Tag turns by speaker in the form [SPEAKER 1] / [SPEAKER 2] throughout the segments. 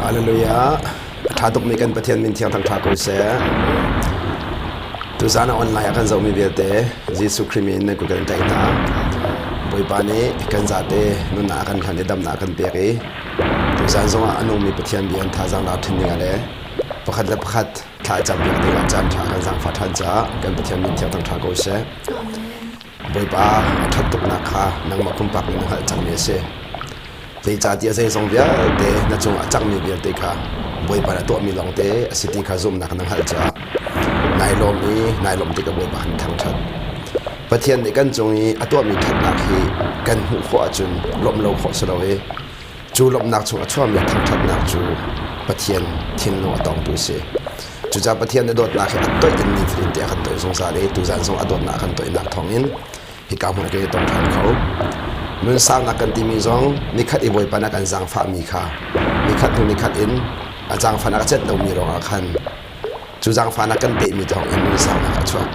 [SPEAKER 1] Hallelujah. A ṭha tukmi kan Pathian min thiang thangṭha ko seh. Tuzaan ah online ah kan zohmi vialte Jesuh Khrih min nan kut kan tlaih hna. Bawipa nih kan zate nunnak a kan hlan i damnak a kan pek i tuzaan zongah a nungmi Pathian bia in thazaang lak ṭhin dingah le pakhat le pakhat thla cam piak dingah caan ṭha kan zaangfah ṭhan caah kan Pathian min thiang thangṭha ko seh. Bawipa a ṭhat tuknak kha nangmah pumpak nih na hngalh cangmi a si. Zeicahtiah zeizong vialte na cungah a cangmi vialte kha Bawipa na tuahmi lawngte a si ti kha zumhnak na hngalh caah nai lawm i nai lawmh tikah Bawipa kan thangṭhat. Pathian nih kan cung i a tuahmi ṭhatnak hi kan hmuh khawh ahcun lawmh lo khawh si lo i cu lawmhnak chung a chuahmi thangṭhatnak cu Pathian thinlung a tawngtu a si. Cucaah Pathian na dawtnak hi a toih in nifatin te a kan toih zungzal i tuzan zong a dawtnak a kan toihnak thawngin hika hmun ah kan i tong ṭhan kho. Nun saunak kan timi zong nikhat i Bawipa na kan zaangfahmi kha nikhat hnu nikhat in a zaangfahnak a cet lomi ruangah khan cu zaangfahnak kan pehmi thawng in nun saunak a chuak.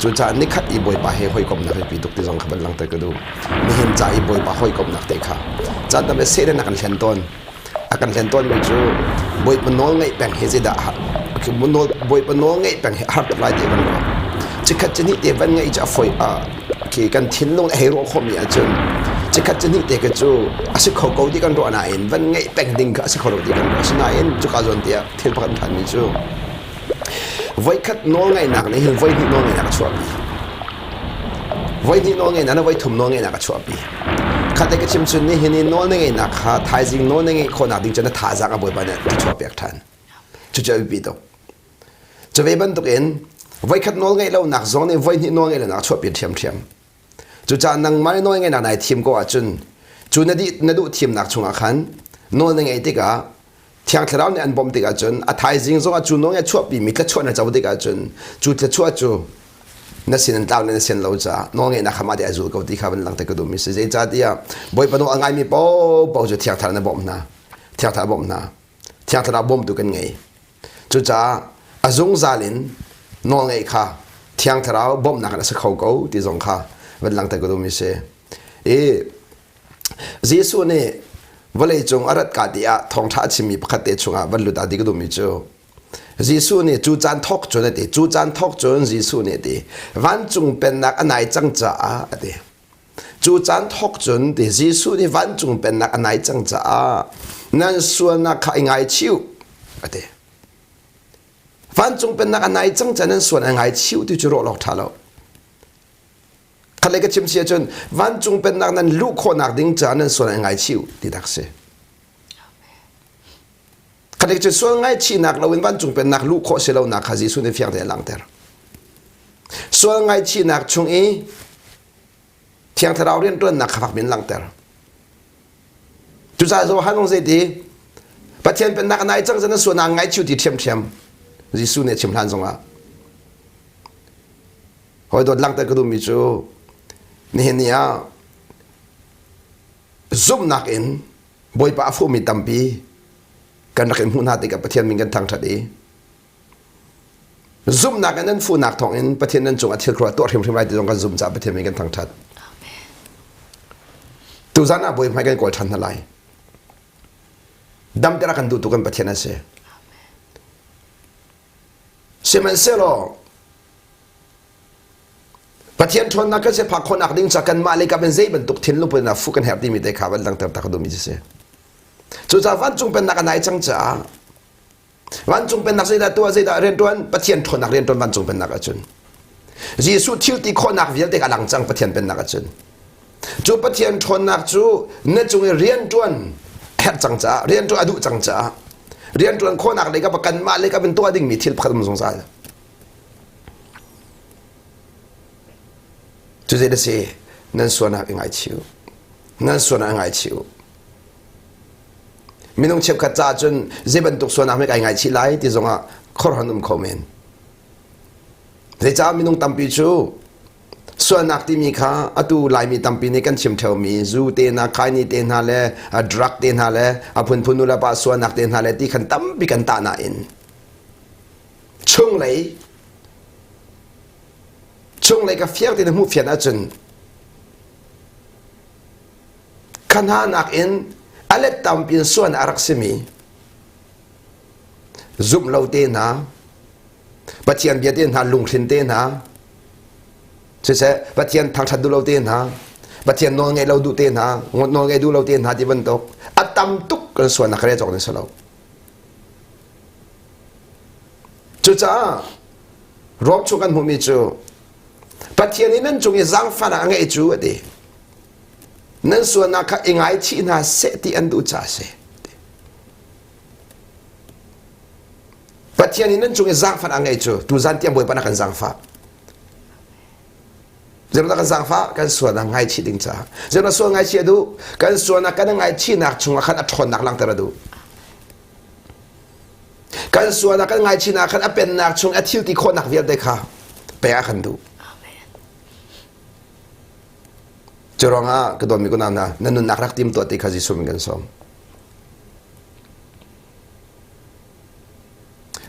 [SPEAKER 1] Cucaah nikhat i Bawipa he hawikomhnak biapi tuk ti zong kha van langhter ka duh. Nihin ca i Bawipa hawikomhnak te kha caan tam le Satan a kan hlen tawn. A kan hlen tawnmi cu Bawipa nawl ngaih peng hi zeidah Bawipa nawl ngaih peng hi a har tuk lai ti kan ruah. Cikhat cihnih te van ngaih cu a foi khi kan thinlung a hei ruah khawhmi ahcun cikhat cihnih te ka cu a si kho ko ti kan ruah nain van ngaih peng ding kha a si kho lo ti kan ruah. Asinain cuka zawn tiah thil pakhat ṭhanmi cu voikhat nawl ngaihnak nih hin voihnih nawl ngaihnak a chuahpi. Voihnih nawl ngaihnak le voithum nawl ngaihnak a chuahpi. Khat ka chim chun ni hin i nawl na ngeihnak kha thaizing nawl na ngeih khawhnak ding cu na thazaang a Bawipa nih a chuah piak ṭhan. Cucu a biapi tuk. Cu ve bantukin voikhat nawl ngeih lonak zong nih voihnih nawl ngeih lonak a chuahpi ṭhiamṭhiam. Cucaah nangmah nih nawl ngeihnak nai thim ko ahcun cu na dih na duh thimnak chungah khan nawl na ngeih tikah Thiang Thlarau nih an bawmh tikah cun a thaizing zongah cu nawl ngeih chuahpimi thluachuah na co tikah cun cu thluachuah cu na sin an tlau na sin lo caah nawlngeihnak kha mah te a zul ko ti kha van langhter ka duhmi si zeicahtiah Bawipa nawl a ngaimi paohpaoh cu Thiang Thlarau na bawmh hna Thiang Thlarau bawmh hna Thiang Thlarau bawmtu kan ngei cucaah a zungzal in nawlngeih kha Thiang Thlarau bawmhnak in a si kho ko ti zong kha van langhter ka duhmi si i Jesuh nih vawleicung a rat ka ti ah thawngṭha a chimmi pakhat te chungah van lut ah ti ka duhmi cu Jesuh nih cu caan thawk cun a ti. Cu caan thawk cun Jesuh nih a ti. Vancung pennak a nai cang caah a ti. Cu caan thawk cun ti Jesuh nih vancung pennak a nai cang caah nan sualnak kha i ngaichih a ti. Vancung pennak a nai cang caah nan sual a ngaichih ti cu ruah awk ṭha lo. Khatlei ka chim si ahcun vancung pennak nan luh khawhnak ding caah nan sual a ngaichih ti dak si. Khatlei cu sual ngaihchihnak loin vancung pennak luh khawh si lonak kha Jesuh nih fiang tein a langhter. Sual ngaihchihnak chung i Thiang Thlarau rianṭuannak kha fak in langhter. Cucaah Johan zong zeiti Pathian pennak a nai cang zan sual naa ngaichiu ti ṭhiamṭhiam Jesuh nih a chim hlan zongah hawi dawt langhter ka duhmi cu nihin ni ah zumhnak in Bawipa a fuhmi tampi kan rak in hmuh hna tikah Pathian min kan thangṭhat i zumhnak in nan fuhnak thawngin Pathian nan cungah thil khuaruah tuah hrimhrim lai ti zong kan zumh caah Pathian min kan thangṭhat. Tuzan ah Bawi hmai kan kawl ṭhan hna lai. Damter a kan duhtu kan Pathian a si. Sihmanhsehlaw Pathian ṭhawnnak kan si phak khawhnak ding ca kanmah lei kap in zei bantuk thinlung put in dah fuh kan herh timi te kha van langhter ta ka duhmi cu si. Cucaah vancung pennak a nai cang caah vancung pennak zeidah tuah zeidah rianṭuan Pathian ṭhawnnak rianṭuan vancung pennak ahcun Jesuh thil ti khawhnak vialte a lang cang Pathian pennak ahcun cu Pathian ṭhawnnak cu na cung i rianṭuan a herh cang caah rianṭuan a duh cang caah rianṭuan khawhnak lei kap kanmah lei kap in tuah dingmi thil pakhat um zungzal. Cu zei na si? Nan sualnak i ngaichih u. Nan sualnak i ngaichih u. Minung cheukhat caah cun zei bantuk sualnak hme kai ngaichih lai ti zongah khorhan um kho men. Zeicah minung tampi cu sualnak timi kha atu Laimi tampi nih kan chim ṭheumi zu te hna, khaini te hna le drug te hna le a phunphun nu le pa sualnak te hna le ti khan tampi kan tah nain chunglei chunglei ka fiang tein hmuh fian ahcun kha hna nakin a let tampi in suan a rak simi. Zumh lo te hna, Pathian bia te hna lunghrin te hna, siseh Pathian thangṭhat duh lo te hna, Pathian nawl ngaih lo duh te hna, nawl ngaih duh lo te hna ti bantuk a tam tuk kan sualnak rel cawk nan si lo. Cucaah Rom chung kan hmuhmi cu Pathian nih nan cung i zaangfahnak a ngeih cu a ti. Nan sualnak kha i ngaichih hna seh ti an duh caah a si. Pathian nih nan cung i zaangfahnak a ngeih cu tuzan tiang Bawipa na kan zaangfah. Zeiruangah kan zaangfah? Kan sualnak ngaichih ding caah. Zeiruangah sual ngaichih a duh? Kan sualnak kan ngaichihnak chungah khan a ṭhawnnak langhter a duh. Kan sualnak kan ngaichihnak khan a pennak chung a thil ti khawhnak vialte kha pek a kan duh. Cu ruangah ka dawtmi kunau hna, na nunnak rak tim tuah ti kha Jesuh min kan sawm.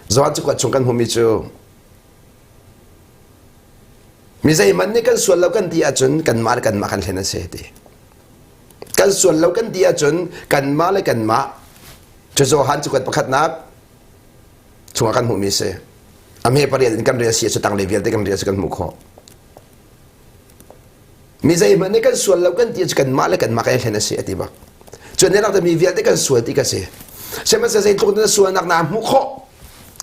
[SPEAKER 1] Johan cakuat chung kan hmuhmi cu mi zeihmanh nih kan sual lo kan ti ahcun kanmah le kanmah kan hlen a si ti. Kan sual lo kan ti ahcun kanmah le kanmah cu Johan cakuat pakhatnak chungah kan hmuhmi a si. A hme pariat in kan rel si cu tanglei vialte kan rel si kan hmuh khawh. Mi zeihmanh nih kan sual lo kan ti cu kanmah le kanmah kan hlen a si a ti bak. Cun ne lakte mi vialte kan sual ti ka si. Sihmanhsehlaw zeitluk na sualnak naa hmuh khawh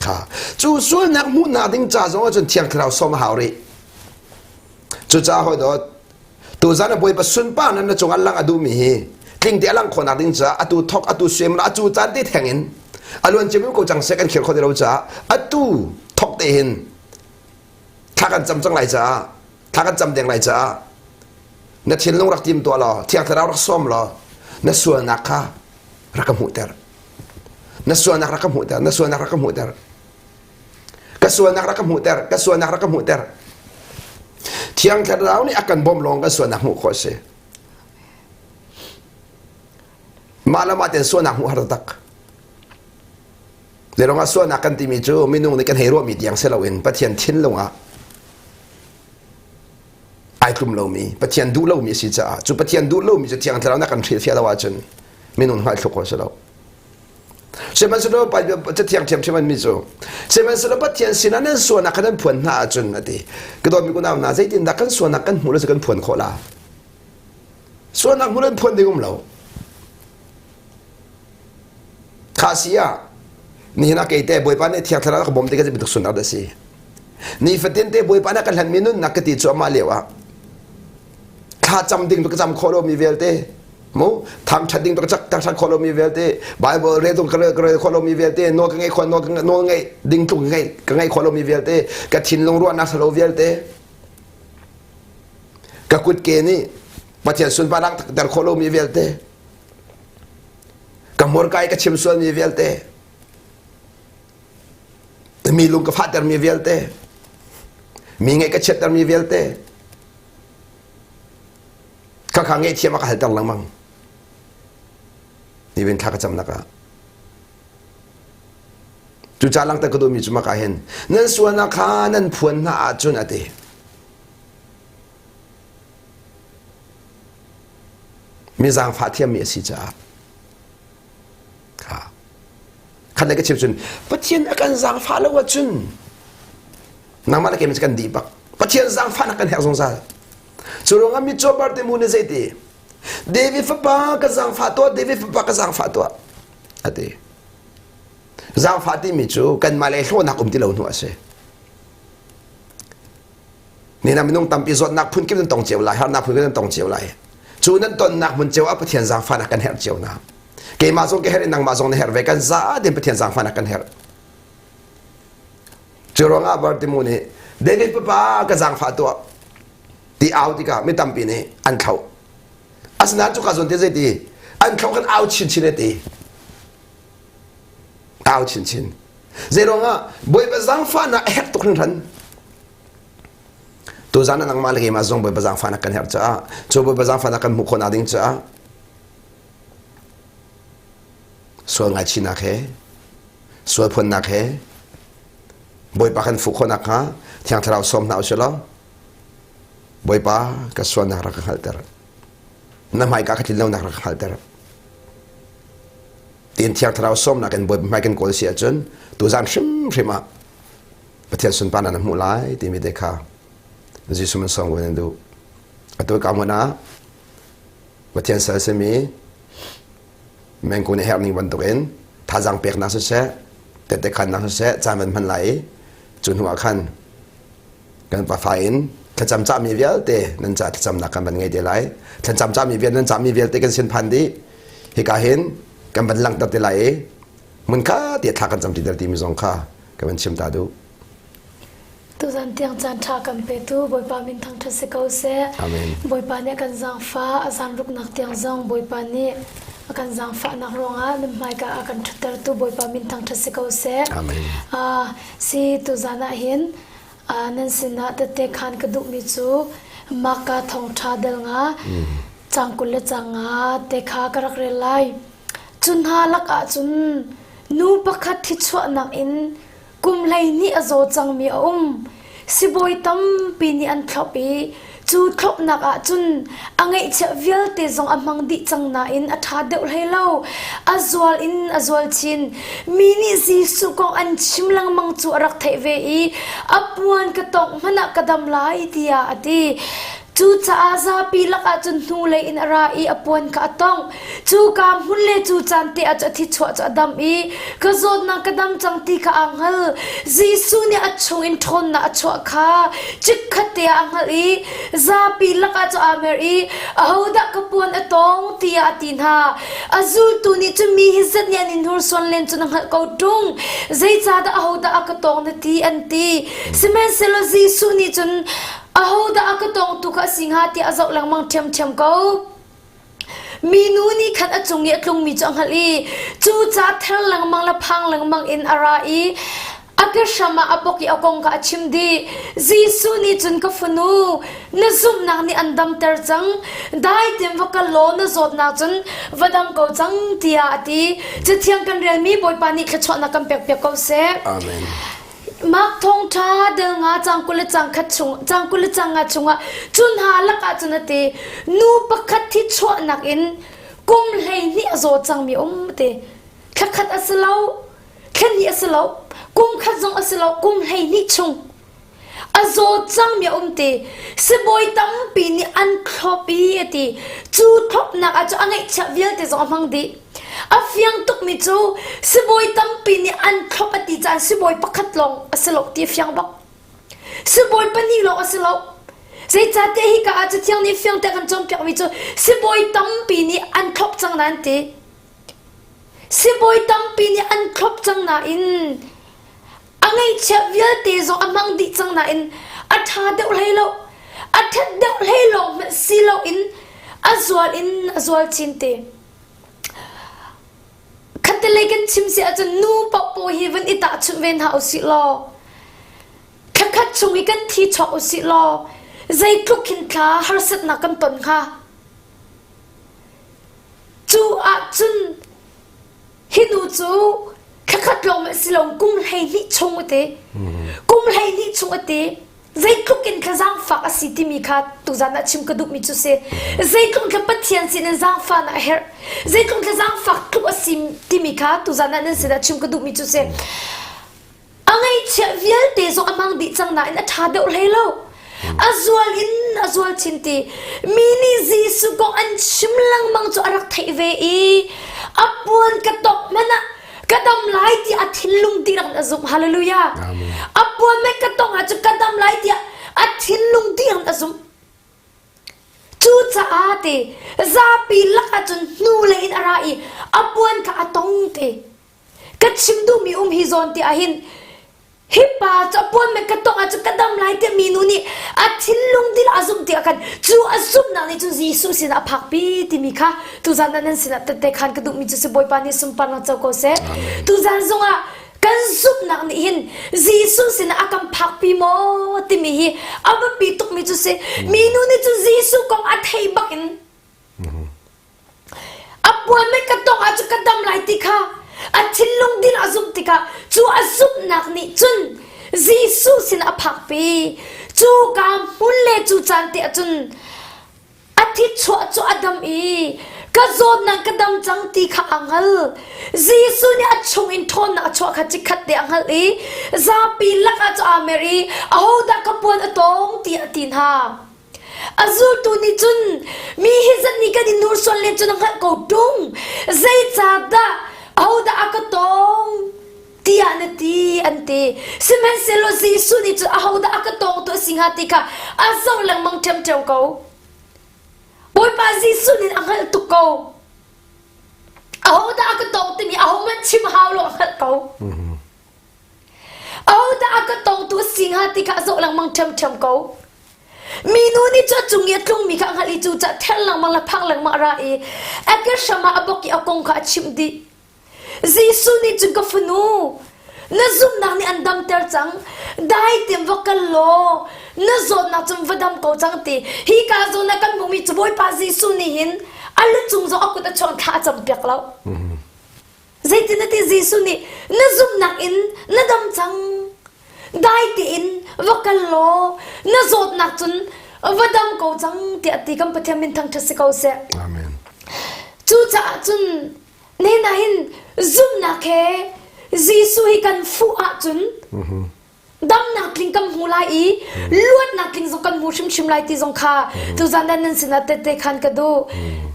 [SPEAKER 1] kha cu sualnak hmuhnak ding ca zong ahcun Thiang Thlarau sawm a hau rih. Cucaah hawi dawt tuzan a Bawipa sunparnak na cungah lang a duhmi hi tlingte a lang khawhnak ding caah atu thok atu suim atu caan te theng in a luan ciami ko cang seh kan khir kho ti lo caah atu thok te hin thla kan cam cang lai caah thla kan cam deng lai caah na thinlung rak tim tuah law thiang thlarau rak sawm law na sualnak kha rak ka hmuhter na sualnak rak ka hmuhter na sualnak rak ka hmuhter ka sualnak rak ka hmuhter ka sualnak rak ka hmuhter thiang thlarau nih a kan bawmh lawng kan sualnak hmuh khawh a si mah le mah ten sualnak hmuh har tak Zeirong ah sualnak kan timi cu minung nih kan hei ruahmi tiang si loin Pathian thinlung ah ai tlum lomi, Pathian duh lomi a si caah cu Pathian duh lomi cu Thiang Thlarau nih kan hrilhfiah lo ahcun minung hngalh thluk khawh a si lo. Sihmanhsehlaw Cathiang ṭhiamṭhiam an mi cu sihmanhsehlaw Pathian sinah nan sualnak kha nan phuan hna ahcun a ti. Ka dawtmi unau hna zeitindah kan sualnak kan hmuh lo cu kan phuan khawh la? Sualnak hmuh lo in phuan ding um lo. Kha si ah nihin ah kei te Bawipa nih Thiang Thlarau ka bawm ti ka bantuk sunnak dah si. Nifatin te Bawipa nih ka hlanmi nunnak ka ti cu amah lio ah thla cam ding ka cam khawh lomi vialte mu thangṭhat ding ka thangṭhat khawh lomi vialte Bible rel ding ka rel khawh lomi vialte nawl ka ngeih khawh nawl ngeih ding tluk ka ngeih khawh lomi vialte ka thinlung ruahnak ṭhalo vialte ka kutke nih Pathian sunparnak ter khawh lomi vialte ka hmurka i ka chim sualmi vialte mi lung ka fahtermi vialte mi ngaih ka chiattermi vialte khakha ngaihthiam a ka halter lengmang nihin thla ka camnak ah cucaah langhter ka duhmi cu maka hin nan sualnak kha nan phuan hna ahcun a ti Mi zaangfah thiammi a si caah kha khat le ka chim cun Pathian a kan zaangfah lo ahcun nangmah le keimah kan dih bak Pathian zaangfahnak kan herh zungzal cu ruangah mitcaw Bartimu nih zeiti David fapa ka zaangfah tuah David fapa ka zaangfah tuah a ti zaangfah timi cu kanmah le hlawhnak um ti lo hnu a si Nina minung tampi zawtnak phunkip nan tong cio lai, harnak phunkip nan tong cio lai. Cu nan tonnak hmun cio ah Pathian zaangfahnak kan herh cio hna. Keimah zong ka herh i nangmah zong na herh ve. Kan za tein Pathian zaangfahnak kan herh. Cu ruangah Bartimu nih David papa ka zaangfah tuah ti au tikah mi tampi nih an thlauh. Asinain cuka zawn te zeiti an thlauh kan au chinchin e ti. Au chinchin. Zei ruangah Bawipa zaangfahnak a herh tuk hringhran. Tuzan ah nangmah le keimah zong Bawipa zaangfahnak kan herh caah cu Bawipa zaangfahnak kan hmuh khawhnak ding caah sual ngaichihnak he sual phuannak he Bawipa kan fuh khawhnak hnga Thiang Thlarau sawm hna usih law Bawipa ka sualnak rak ka hngalhter na hmaika ka tlin lonak rak ka hngalhter. Tiin Thiang Thlarau sawmnak in Bawipa hmai kan kawl si ahcun tuzan hrimhrim ah Pathian sunparnak na hmuh lai timi te kha Jesuh man sawm ko nan duh. Atu ka hmun ah Pathian sal simi mengku nih herh ning bantukin thazaang peknak siseh, tette khannak siseh caan van hman lai i cu hnu ah khan kan pafa in thlacam cahmi vialte nan ca thlacamnak kan van ngei te lai. Thlacam cahmi vialte nan cahmi vialte kan sin phan dih. Hika hin kan van langhter te lai i hmunkha tiah thla kan cam ti timi zong kha kan van chim ta duh.
[SPEAKER 2] Tuzan tiang caan ṭha kan petu Bawipa min thangṭhat si ko seh.
[SPEAKER 1] Amen.
[SPEAKER 2] Bawipa nih a kan zaangfah, a zaanruknak tiang zong Bawipa nih a kan zaangfahnak ruangah nan hmaika a kan ṭhuttertu Bawipa min thangṭhat si ko seh.
[SPEAKER 1] Amen.
[SPEAKER 2] Uh, si tuzan ah hin uh, nan sinah tette khan ka duhmi cu Maka thawngṭha dal nga cang 20 le cang nga te kha ka rak rel lai. Cu hna lakah cun nu pakhat thichuahnak in kum 12 a zaw cangmi a um. Sibawi tampi nih an thlop i cu thlopnak ah cun a ngeihchiah vialte zong a hmang dih cang nain a ṭha deuh hlei lo. A zual in a zual chin. Mi nih Jesuh kong an chim lengmang cu a rak theih ve i a puan ka tongh hmanh ah ka dam lai tiah a ti. Cucaah zapi lakah cun hnulei in a ra i a puan kha a tongh. Cuka hmun le cu caan te ah cu a thichuah cu a dam i ka zawtnak ka dam cang ti kha aa hngal. Jesuh nih a chungin ṭhawnnak a chuah kha chikkhat te ah a hngalh i zapi lakah cu aa mer i ahodah ka puan a tawng tiah a ti hna. A zultu nih cun mi hi zat nih an in hnursuan len cu na hngalh ko ṭung. Zeicahdah ahodah a ka tawng na ti an ti. Sihmanhsehlaw Jesuh nih cun Ahodah a ka tawngtu kha a si hnga tiah a zoh lengmang ṭhiamṭhiam ko. Minu nih khan a cung i a tlungmi cu a hngalh i cu ca ther lengmang le phang lengmang in a ra i a ke hram ah a bawk i a kong kha a chim dih. Jesuh nih cun ka fanu, na zumhnak nih an damter cang. Dai tein va kal law na zawtnak cun va dam ko cang tiah a ti. Cathiang kan relmi Bawipa nih thluachuahnak kan pekpiak ko seh.
[SPEAKER 1] Amen.
[SPEAKER 2] Mark thawngṭha del nga cang 20 le cang khat chung cang 20 le cang nga chungah cu hna lakah cun a ti nu pakhat thi chuahnak in kum 12 a zaw cangmi um ti thla khat a si lo thla hnih a si lo kum khat zong a si lo kum 12 chung a zaw cangmi a um ti sibawi tampi nih an thlop i a ti cu thlopnak ah cu a ngeihchiah vialte zong a hmang dih A fiang tukmi cu sibawi tampi nih an thlop a ti caan sibawi pakhat lawng a si lo ti a fiang bak. Sibawi pahnih lawng a si lo. Zeicahtiah hika ah Cathiang nih fiang te kan cawnpiakmi cu sibawi tampi nih an thlop cang na an ti. Sibawi tampi nih an thlop cang nain a ngeihchiah vialte zong a hmang dih cang nain a ṭha deuh hlei lo. A ṭhat deuh hlei lawng hmanh si loin a zual in a zual chin te. Khattelei kan chim si ahcun nu paohpaoh hi van i tahchunh ve hna usih law thlakhat chung i kan thi chuak usih law zeitluk khin thla harsatnak kan ton hnga. Cu ahcun hi nu cu thlakhat lawng si lo kum 12 chung a ti. Kum 12 chung a ti. Zeitluk in thla zaangfak a si timi kha tuzan ah chim ka duhmi cu si. Zeitluk thla Pathian sin in zaangfahnak a herh. Zeitluk thla zaangfak tluk a si timi kha tuzan ah nan sinah chim ka duhmi cu si. A ngaihchiah vialte zong a hmang dih cang nain a ṭha deuh hlei lo. A zual in a zual chin ti. Mi nih Jesuh kong an chim lengmang cu a rak theih ve i a puan ka tawk hmanh ah ka dam lai tiah a thinlung dihlak in a zumh hallelujah a puan mei ka tong ah cu ka dam lai tiah a thinlung dihlak in a zumh cucaah te zapi lakah cun hnu lei in a ra i a puan kha a tong te ka chim duhmi um hi zawn te ah hin Hi pa cu a puan me ka tongh ahcun ka dam lai tiah minu nih a thinlung dil a zumh tikah khan cu a zumhnak nih cun Jesuh sinah a phakpi timi kha tuzan ah nan sinah tette khan ka duhmi cu si Bawipa nih sunparnak co ko seh. Tuzan zongah kan zumhnak nih hin Jesuh sinah a kan phakpi maw timi hi a biapi tukmi cu si. Minu nih cun Jesuh kong a thei bakin A puan ka tongh ahcun ka dam lai ti kha a thinlung din a zumh tikah cu a zumhnak nih cun Jesuh sin a phakpi. Cu ka hmun le cu caan te ahcun a thi chuah cu a dam i. Ka zawtnak ka dam cang ti kha a hngal. Jesuh nih a chung in ṭhawnnak a chuah kha chikkhat te a hngalh i zapi lakah cu aa mer i ahodah ka puan a tawng tiah a ti hna. A zultu nih cun mi hi zat nih kan i nursuan len cu na hngalh ko ṭung. Zeicahdah ahodah a ka tawng tiah na ti an ti. Sihmanhsehlaw Jesuh nih cun ahodah a ka tawngtu a si hnga ti kha a zoh lengmang ṭhiamṭhiam ko. Bawipa Jesuh nih a hngalh tuk ko. Ahodah a ka tawng timi ahohmanh chim hau lo a hngalh ko. Ahodah a ka tawngtu a si hnga ti kha a zoh lengmang ṭhiamṭhiam ko. Minu nih cu a cung i a tlungmi kha a hngalh i cucaah ther lengmang le phang lengmang a ra i a ke hram ah a bawk i a kong kha a chimh dih. Jesuh nih cun ka fanu, na zumhnak nih an damter cang. Dai tein va kal law na zawtnak cun va dam ko cang ti. Hi ka zawn ah kan hmuhmi cu Bawipa Jesuh nih hin a lu cung zong a kut a chuang thla a campiak lo. Zeitin na ti Jesuh nih na zumhnak in na dam cang. Dai tein va kal law na zawtnak cun va dam ko cang tiah ti kan Pathian min thangṭhat si ko seh.
[SPEAKER 1] Amen.
[SPEAKER 2] Cucaah cun Nihin ah hin zumhnak he Jesuh hi kan fuh ahcun damnak tling kan hmu lai i luatnak tling zong kan hmu hrimhrim lai ti zong kha tuzan ah nan sinah tette khan ka duh.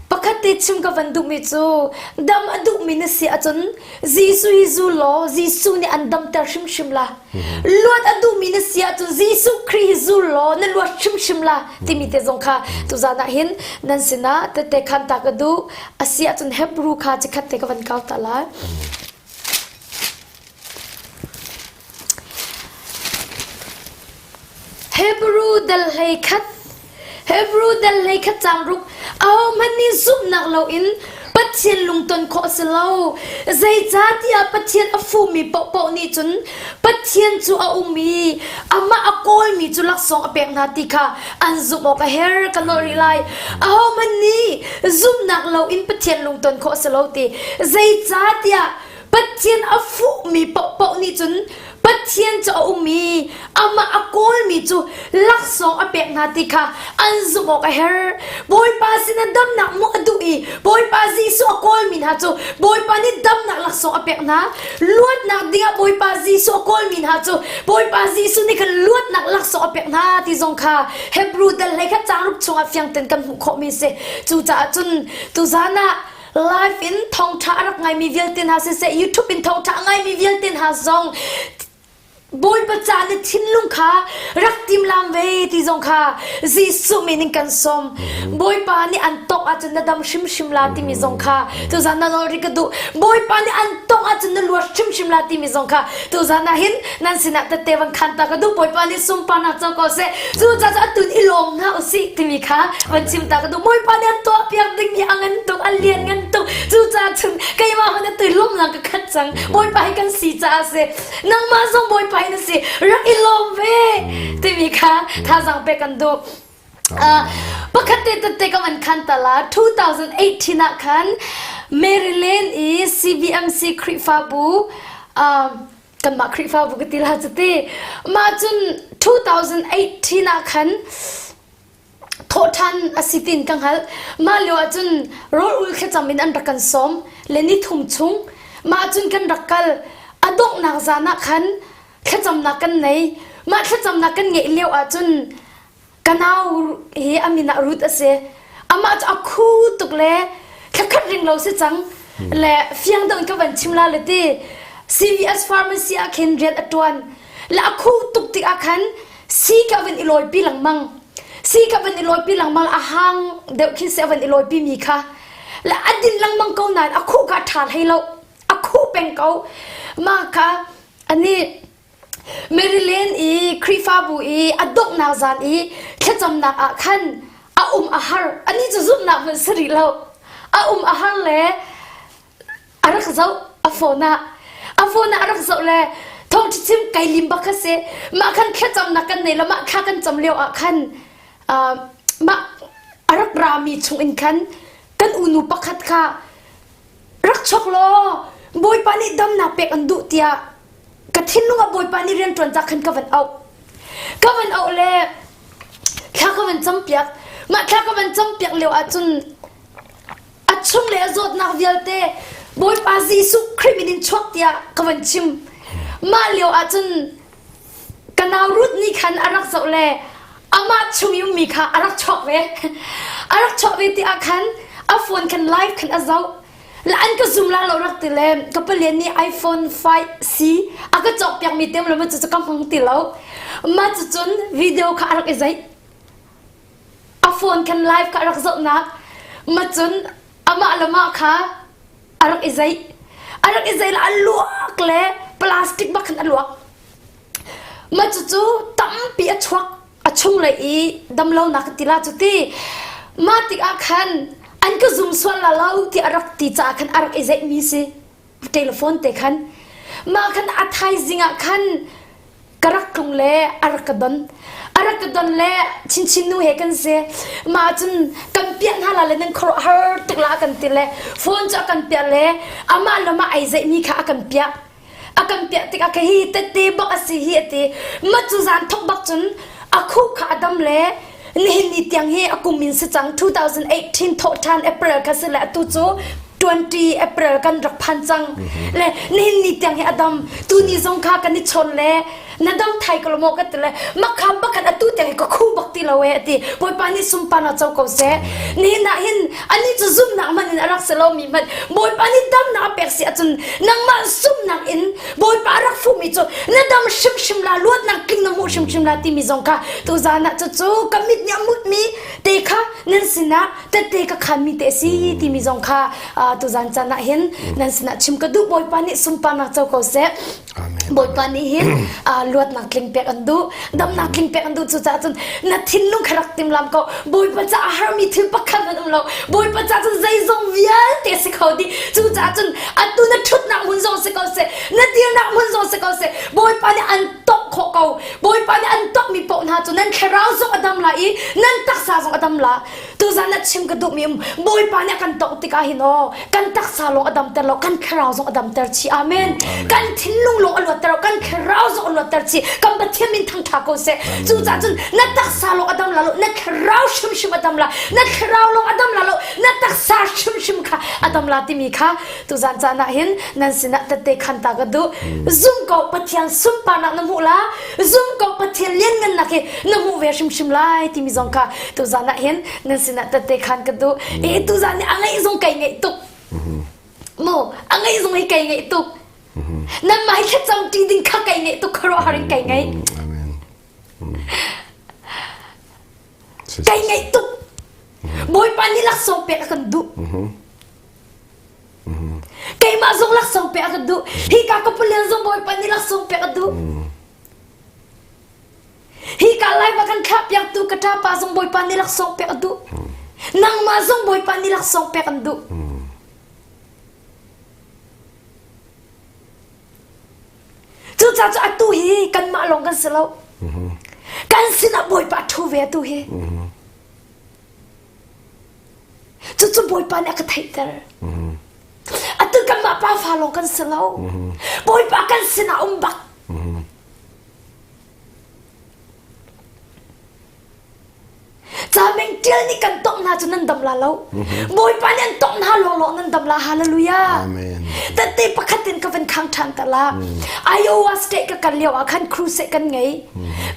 [SPEAKER 2] Pakhat te chim ka van duhmi cu dam a duhmi na si ahcun Jesuh hi zul law Jesuh nih an damter hrimhrim la. Luat a duhmi na si ahcun Jesuh Khrih hi zul law na luat hrimhrim la timi te zong kha tuzan ah hin nan sinah tette khan ta ka duh. A si ahcun Hebrew kha chikkhat te ka van kau ta lai. Hebrew dal hlei khat Hebrew dal hlei khat cang ruk ahohmanh nih zumhnak loin Pathian lungton khawh a si lo. Zeicahtiah Pathian a fuhmi paohpaoh nih cun Pathian cu a um i amah a kawlmi cu laksawng a pek hna ti kha an zumh awk a herh ka nolh rih lai. Ahohmanh nih zumhnak loin Pathian lungton khawh a si lo ti. Zeicahtiah Pathian a fuhmi paohpaoh nih cun Pathian cu a um i amah a kawlmi cu laksawng a pek hna ti kha an zumh awk a herh. Bawipa sinah damnak hmuh a duh i Bawipa Jesuh a kawlmi hna cu Bawipa nih damnak laksawng a pek hna. Luatnak dingah Bawipa Jesuh a kawlmi hna cu Bawipa Jesuh nih khan luatnak laksawng a pek hna ti zong kha Hebrew dal hlei khat caang ruk chungah fiang tein kan hmuh khawhmi a si. Cucaah cun tuzaan ah live in thawngṭha a rak ngaimi vialte hna siseh YouTube in thawngṭha a ngaimi vialte hna zong Bawipa ca na thinlung kha rak timlam ve ti zong kha Jesuh min in kan sawm. Bawipa nih an tongh ahcun na dam hrimhrim la timi zong kha tuzan na nawl ri ka duh. Bawipa nih an tongh ahcun na luat hrimhrim la timi zong kha tuzan ah hin nan sinah tette van khan ta ka duh. Bawipa nih sunparnak co ko seh. Cucaah cu atun i lawm hna usih timi kha van chim ta ka duh. Bawipa nih an tuahpiak dingmi a ngan tuk, a lian ngan tuk. Cucaah cun keimah hmanh atu lawmnak ka khat cang. Bawipa hi kan si caah a si. Nangmah zong Bawipa hi na si. Rak i lawm ve timi kha thazaang pek kan duh. Uh, pakhat te tette ka van khan tala 2018 ah khan Maryland i CBMC Khrihfabu uh, kanmah Khrihfabu ka ti la cu ti mah cun 2018 ah khan thawhṭhan a si tin ka hngalh mah lio ah cun rawl ul thlacam in an rak kan sawm le ni thum chung mah cun kan rak kal a donghnak zan ah khan thlacamnak kan nei mah thlacamnak kan ngeih lio ah cun Ka nau hi a min ah Ruth a si. Amah cu a khu tuk le thlakhat ring lo si cang. Le fiang deuh in ka van chim la le ti. CVS pharmacy ah khin rian a tuan. Le a khu tuk tik ah khan si ka van i lawipi lengmang. Si ka van i lawipi lengmang a hang deuh khin si a van i lawipi mi kha. Le a din lengmang ko nain a khuh kha a ṭha hlei lo. A khuh peng ko. Mah kha ani Maryland i Khrihfabu i a donghnak zan i thlacamnak ah khan a um a har. Anih cu zumhnak hmanh si rih lo. A um a har le a rak zoh a phone ah. A phone ah a rak zoh le thawngṭha chim kai lim bak kha si. Mah khan thlacamnak kan nei lo mah thla kan cam lio ah khan uh, mah a rak rami chung in khan kan unu pakhat kha rak chok law Bawipa nih damnak pek an duh tiah ka thinlung ah Bawipa nih rianṭuan ca khan ka van auh. Ka van auh le thla ka van campiak. Mah thla ka van campiak lio ahcun a chung le a zawtnak vialte Bawipa Jesuh Khrih min in chuak tiah ka van chim. Mah lio ahcun ka nau Ruth nih khan a rak zoh le amah chung i ummi kha a rak chuak ve. A rak chuak ve ti ah khan a phone khan live khan a zoh. La an ka zum la lo rak ti le ka palian nih iPhone 5C a ka cawk piakmi tem lo ma cu ka hmang ti lo. Mah cucun video kha a rak i zeih. A phone khan live kha a rak zohnak. Ma cun amah le mah kha a rak i zeih. A rak i zeih le a luak le plastic bak khan a luak. Mah cucu tampi a chuak a chunglei i damlonak ka ti la cu ti. Mah tikah khan an ka zum sual la lo ti a rak ti caah khan a rak i zeihmi si. Telephone te khan. Mah khan a thaizing ah khan ka rak tlung le a rak ka don. A rak ka don le chinchin nu he kan si. Mah cun kan piah hna la le nan khuaruah har tuk la a kan ti le phone cu a kan piah le amah le mah ai zeihmi kha a kan piah. A kan piah tikah ka hi tette bak a si hi a ti. Mah cu zan thok bak cun a khuh kha a dam le nihin ni tiang hi a kum in si cang 2018 thawh ṭhan April kha si le atu cu 20 April kan rak phan cang le nihin ni tiang hi a dam tu ni zong kha kan i chawn le na dam thai ko maw ka ti le makham bakhan atu tiang hi ka khu bak ti lo e ati bawipa nih sunpar na co ko seh nihin ah hin ani cu zumnak man in a rak si lo mi hmanh bawipa nih damnak a pek si ahcun nangmah zumnak in bawipa a rak fuhmi cu na dam hrimhrim la luatnak tling na hmuh hrimhrim la timi zong kha tuzan ah cucu ka mit nih a mutmi te kha nan sinah tette ka khanmi te si timi zong kha tuzan caan ah hin nan sinah chim ka duh bawipa nih sunparnak co ko seh Bawipa nih hin luatnak tling pek an duh damnak tling pek an duh cucaah cun na thinlung kha rak timlam ko Bawipa caah harmi thil pakhat hmanh um lo Bawipa caah cun zeizong vialte si kho dih cucaah cun atu na ṭhutnak hmun zong si ko seh na dirnak hmun zong si ko seh Bawipa nih an tongh khawh ko Bawipa nih an tonghmi paoh hna cu nan thlarau zong a dam lai i nan taksa zong a dam la Tuzan na chim ka duhmi um Bawipa nih a kan tongh tikah hin aw kan taksa lawng a damter lo kan thlarau zong a damter chih amen kan thinlung lawng a luatter lo kan thlarau zong a luatter chih kan Pathian min thangṭha ko seh cucaah cun na taksa lawng a dam la lo na thlarau hrimhrim a dam la na thlarau lawng a dam la lo na taksa hrimhrim kha a dam la timi kha tuzan caan ah hin nan sinah tette khan ta ka duh zum ko Pathian sunparnak na hmuh la zum ko Pathian lianngannak hi na hmuh ve hrimhrim lai timi zong kha tuzan ah hin nan sinah tette khan ka duh e tuzan nih a ngaih zong kai ngaih tuk mu a ngaih zong hi kai ngaih tuk nan mai thlacam ṭi ding kha kai ngaih tuk khuaruahhar in kai ngaih kai ngaih tuk Bawipa nih laksawng pek a kan duh Keimah zong laksawng pek a ka duh. Hika ka palian zong Bawipa nih laksawng pek a duh. Hika lai va kan thlah piaktu ka ṭapa zong Bawipa nih laksawng pek a duh. Nangmah zong Bawipa nih laksawng pek an duh. Cucaah cu atu hi kanmah lawng kan si lo. Kan sinah Bawipa ṭhu ve atu hi. Cucu Bawipa nih a ka theihter. Atu kanmah pa fa lawng kan si lo. Bawipa kan sinah um bak. Cameng ṭial nih kan tongh hna cu nan dam la lo. Bawipa nih an tongh hna lawnglawng nan dam la. Hallelujah.
[SPEAKER 1] Amen.
[SPEAKER 2] Tette pakhat in ka van khang ṭhan ta la. Iowa State ka kal lio ah khan crusade kan ngei.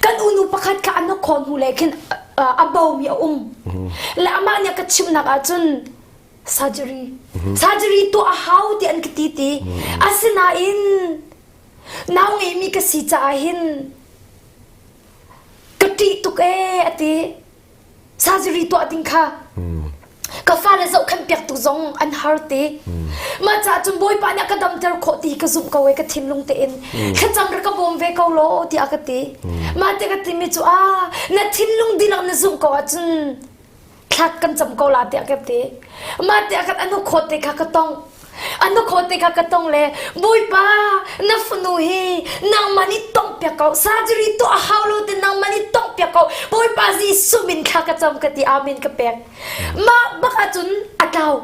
[SPEAKER 2] Kan unu pakhat kha an khawn hnu le khin a bomi a um. Le amah nih a ka chimhnak ahcun surgery surgery tuah a hau ti an ka ti ti. Asinain nau ngeimi ka si caah hin ka ṭih tuk ee a ti. Surgery tuah ding kha ka fale zohkhenh piak tu zong an har ti. Mah caah cun Bawipa nih a ka damter khawh ti ka zumh ko e ka thinlung tein. Thlacam rak ka bawm ve ko law tiah ka ti. Mah ti ka timi cu ah na thinlung dihlak na zumh ko ahcun thla kan cam ko la tiah ka ti. Mah tiah kan anu khawt te kha ka tong. Anu khawt te kha ka tong le Bawipa na fanu hi nangmah nih tongh piak ko surgery tuah a hau lo te nangmah nih tongh piak ko Bawipa Jesuh min thla ka cam ka ti amen ka pek. Mah bak ahcun a tlau.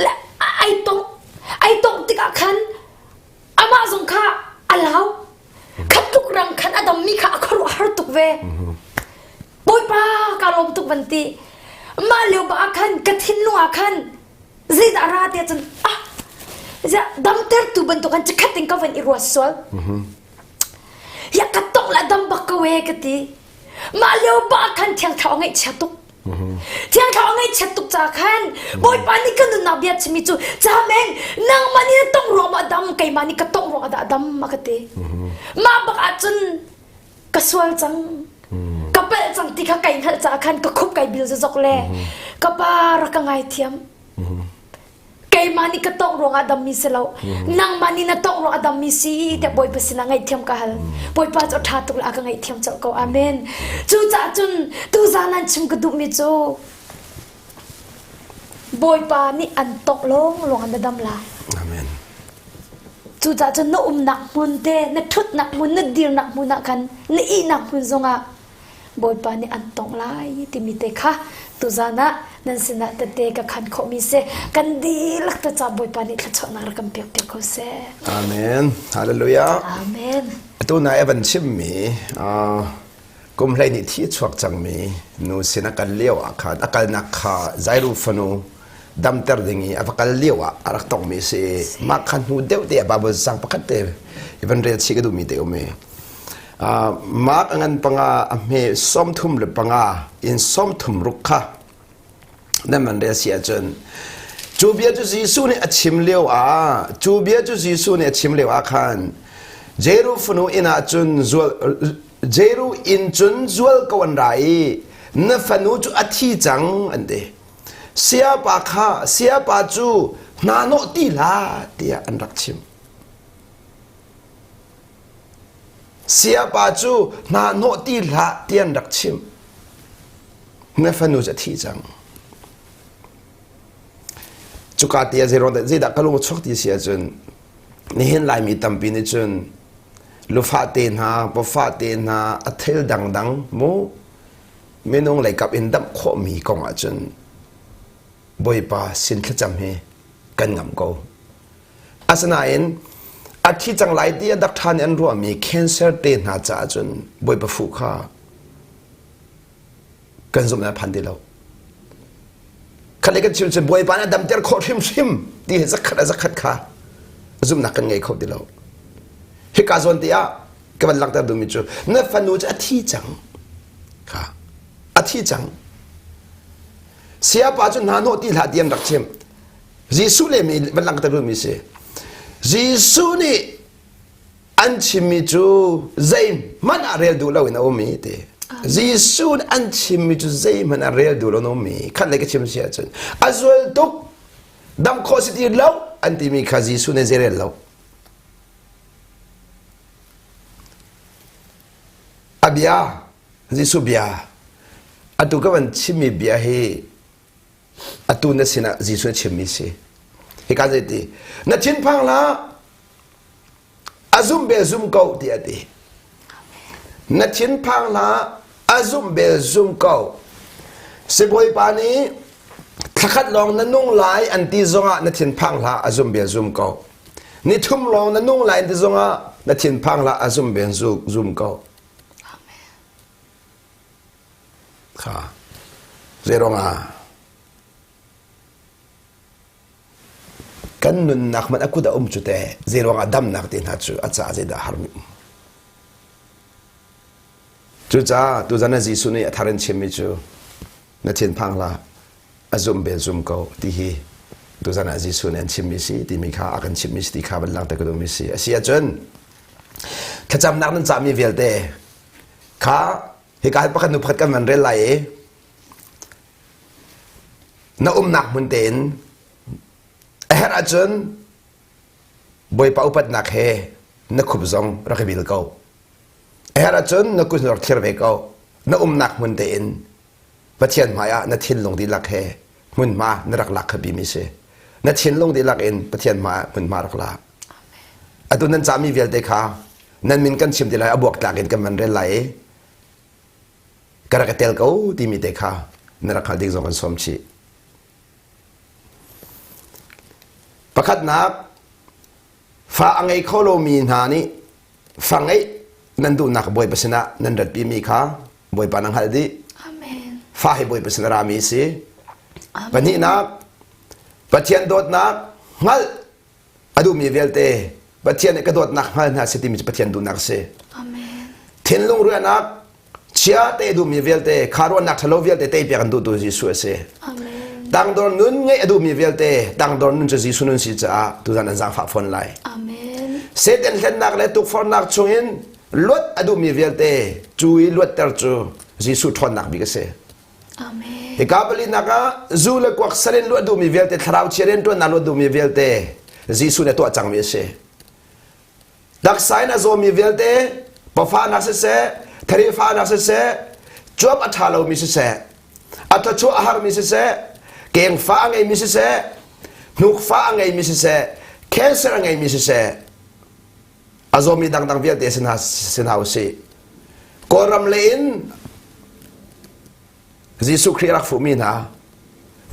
[SPEAKER 2] Le ai tongh ai tongh tikah khan amah zong kha a lau. Khat tuk rang khan a dammi kha a khuaruahhar tuk ve. Bawipa ka lawm tuk van ti. Mah lio bak ah khan ka thinlung ah khan zeidah ra tiah cun ah ziah damtertu bantuk khan chikkhat in ka van i ruat sual. Ya ka tong la dam bak ko e ka ti. Mah lio bak khan thiang thlarau ngaihchia tuk. Thiang thlarau ngaihchiat tuk ca khan Bawipa nih ka nunnak bia chimmi cu Cameng nangmah nih na tong ruang ma dam keimah nih ka tong ruang ah dah dam a ka ti. Mah bak ahcun ka sual cang ka palh cang ti kha kai hngalh caah khan ka khup kai bil zok le ka pa rak ka ngaithiam keimah nih ka tongh ruangah dammi si lo nangmah nih na tongh ruangah dammi si tiah Bawipa sinah ngaihthiam ka hal Bawipa cu a ṭha tuk le a ka ngaihthiam colh ko amen cucaah cun tuzaan an chim ka duhmi cu Bawipa nih an tongh lawng lawng na dam lai
[SPEAKER 1] amen
[SPEAKER 2] cucaah cun na umnak hmun te na ṭhutnak hmun na dirnak hmun ah khan na ihnak hmun zongah Bawipa nih an tongh lai timi te kha tuzan ah nan sinah tete ka khan khawhmi si kan dihlak te ca Bawipa nih thluachuahnak rak kan pek piak ko seh.
[SPEAKER 1] Amen. Hallelujah.
[SPEAKER 2] Amen.
[SPEAKER 1] Atu na Evan chimmi kum hlei nih thi chuak cangmi nu sin a kal lio ah khan a kalnak kha Jairu fanu damter ding i a va kal lio ah a rak tongmi si mah kha hnu deuh te ah Bible sang pakhat te i van rel chih ka duhmi te um i Mark a ngan panga a hme 35 in 36 kha nan man rel si ahcun cu bia cu Jesuh nih a chim lio ah cu bia cu Jesuh nih a chim lio ah khan Jeru fanu inn ah cun zual Jeru inn cun zual ko an ra i na fanu cu a thi cang an ti siapa kha siapa cu hna nawh ti hlah tiah an rak chim Siapa cu hna hnawh ti hlah ti an rak chimh. Na fanu cu a thi cang. Cuka ti ah zeidah ka lung a chuak ti si ahcun nihin Laimi tampi nih cun lufa te hna, pafa te hna, a thil dangdang mu minung leikap in damh khawhmi kong ahcun Bawipa sin thlacam hi kan ngam ko. Asinain a thi cang lai ti a dak ṭhan i an ruahmi cancer te hna caah cun Bawipa fuh kha kan zumh phan ti lo. Khat le kan chim cun Bawipa nih a damter khawh hrimhrim ti hi zakhat a zakhat kha zumhnak kan ngei kho ti lo. Hika zawn te ah ka van langhter duhmi cu na fanu cu a thi cang. Kha a thi cang. Siapa cu hna hnawh ti hlah ti an rak chim. Jesuh le mi van langhter duhmi si. Jesuh nih an chimmi cu zeihmanh ah rel duh loin a um i ti. Jesuh nih an chimmi cu zeihmanh ah rel duh loin a um i khat lei ka chim si ahcun a zual tuk dam khawh si ti lo an timi kha Jesuh nih zei rel lo. A bia Jesuh bia atu ka van chimmi bia hi atu na sinah Jesuh a chimmi si. Hika zeiti na thinphang hlah a zum bel zum ko ti a ti. Na thinphang hlah a zum bel zum ko. Sibawipa nih thlakhat lawng na nung lai an ti zongah na thinphang hlah a zum bel zum ko. Ni thum lawng na nung lai an ti zongah na thinphang hlah a zum bel zum ko. Kha zeiruangah kan nunnak hmanh a kut a um cu te zeiruangah damnak te hna cu a caah zeidah harmi um. Cucaah tuzan ah Jesuh nih a thar in chimmi cu na thinphang hlah a zum bel zum ko ti hi tuzan ah Jesuh nih an chimmi si timi kha a kan chimmi si ti kha van langhter ka duhmi si. A si ahcun thlacamnak nan cahmi vialte kha Hika hi pakhat nu pakhat kan van rel lai i na umnak hmun tein a herh ahcun Bawipa upatnak he na khup zong rak i bil ko. A herh ahcun na kut rak thlir ve ko. Na umnak hmun tein Pathian hmaiah na thinlung dihlak he hmunhma na rak lak kha bimi si. Na thinlung dihlak in Pathian hmaiah hmunhma rak lak. Atu nan cahmi vialte kha nan min kan chim ti lai a buaktlak in kan van rel lai i ka rak i tel ko timi te kha na rak hngalh ding zong kan sawm chih. Pakhatnak, fa a ngei kho lomi hna nih fa ngeih nan duhnak Bawipa sinah nan ratpimi kha Bawipa na hngalh dih.
[SPEAKER 2] Amen.
[SPEAKER 1] Fa hi Bawipa sin a rami a si. Pahnihnak, Pathian dawtnak hngalh a duhmi vialte Pathian nih ka dawtnak hngal hna si timi cu Pathian duhnak a si.
[SPEAKER 2] Amen.
[SPEAKER 1] Thinlung ruahnak chia te duhmi vialte kha ruahnak ṭhalo vialte teipiak an duhtu Jesuh a si.
[SPEAKER 2] Amen.
[SPEAKER 1] Tangdor nun ngeih a duhmi vialte tangdor nun cu Jesuh nun si caah tuzan an zaangfah fawn lai.
[SPEAKER 2] Amen.
[SPEAKER 1] Satan hlennak le tukforhnak chungin luat a duhmi vialte cu i luatter cu Jesuh ṭhawnnak bik a si.
[SPEAKER 2] Amen.
[SPEAKER 1] Hika palinak ah zu le kuak sal in luat duhmi vialte thlarau chia rianṭuannak luat duhmi vialte Jesuh nih a tuah cangmi a si. Taksa in a zawmi vialte pafanak siseh, tharifanak siseh, cuap a ṭha lomi siseh, a thawchuah a harmi siseh, kengfa a ngeimi siseh, hnukfa a ngeimi siseh, cancer a ngeimi siseh, a zawmi dangdang vialte si hna si hna usih. Kawlram lei in Jesuh Khrih rak fuhmi hna